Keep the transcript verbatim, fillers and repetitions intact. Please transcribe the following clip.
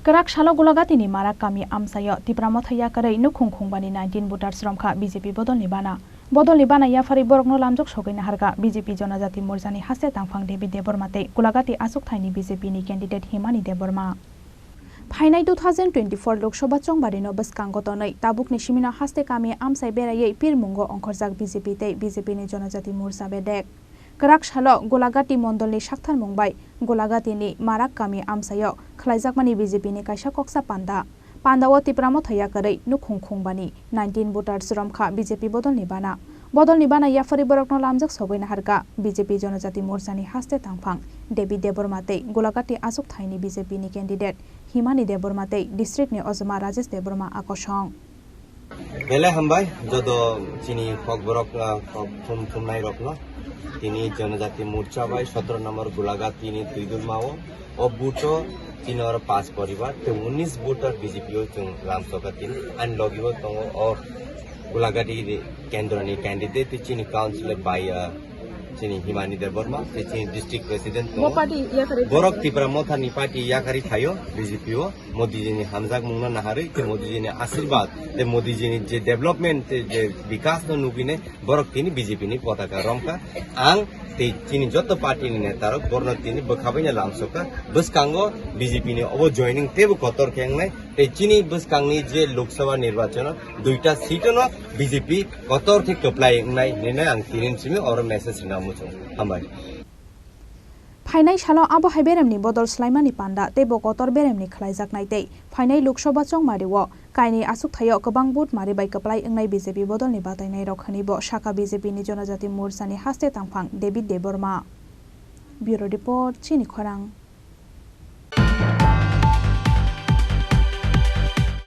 Kwrak salo Golagatini Marak kami amchaio Tipra Motha yakarwi nukhung khungbani nineteen voters romkha B J P bodolni bana. Bodolni bana yapharwi borokno lamjak sogwi naharkha B J P Jonojati Morchani haste tangphang David Debbarma tei Golagati achukthayni B J P ni candidate Himani Debbarma. Phainai two thousand twenty-four Lok Sabha chongbarino bwskango tonwi tabukni simino haste kami amchai beraiwi pirmungo ongkhorjak B J P tei B J P ni Jonojati Morcha bedek. Kwrak salo Golagati mondolni saktharmung bai Golagatini Marak kami amchaio khlaijakmani B J P ni kaisa koksa panda. Pandao Tipra Motha yakarwi nukhung khungbani nineteen voters romkha B J P bodolni bana. Bodolni bana yapharwi borokno lamjak sogwi naharkha B J P Jonojati Morchani haste tangphang David Debbarma tei Golagati achukthayni B J P ni candidate Himani Debbarma tei district ni ojoma Rajesh Debbarma akosong. Belai hambai joto chini kokborok, ah, kok thum thumnairokno. Tini Jonojati Morcha bai sotro number Golagatini Tuidulmao o booth-o chini oro panch poribar tei unis voter B J P-o chwng lamsokha tini. Ani logi-o tongo o Golagati kendroni candidate tei chini councillor bai, ah, chini Himani Debbarma tei chini district president tongo. Bo party yakarwi borok Tipra Mothani party yakarwi phaio B J P-o. Modiji ni hamjakmungno naharwi tei Modiji ni ashirbad tei Modiji ni je development tei je bikas no nugwinai borok tini B J P ni potaka romkha. Ang tei chini joto party ni neta rok borno tini bwkhabaino lamsokha. Bwskango B J P ni obo joining teibo kotor khe wngnai tei chini bwskangni je Lok Sabha nirbachon o duita seat no B J P kotor khe kwplai wngnai hinwi ang tini simi oro message rina muchung. Hambai. Phainai salo abo hai beremni bodol swlaimani panda teibo kotor beremni khlaijaknai tei phainai Lok Sabha chongmario kainwi achukthaio kwbang vote mari bai kwplai wngnai B J P bodolni batainairok hwnwibo sakha B J P ni Jonojati Morchani haste tangphang David Debbarma. Bureau Report, Chini Khorang.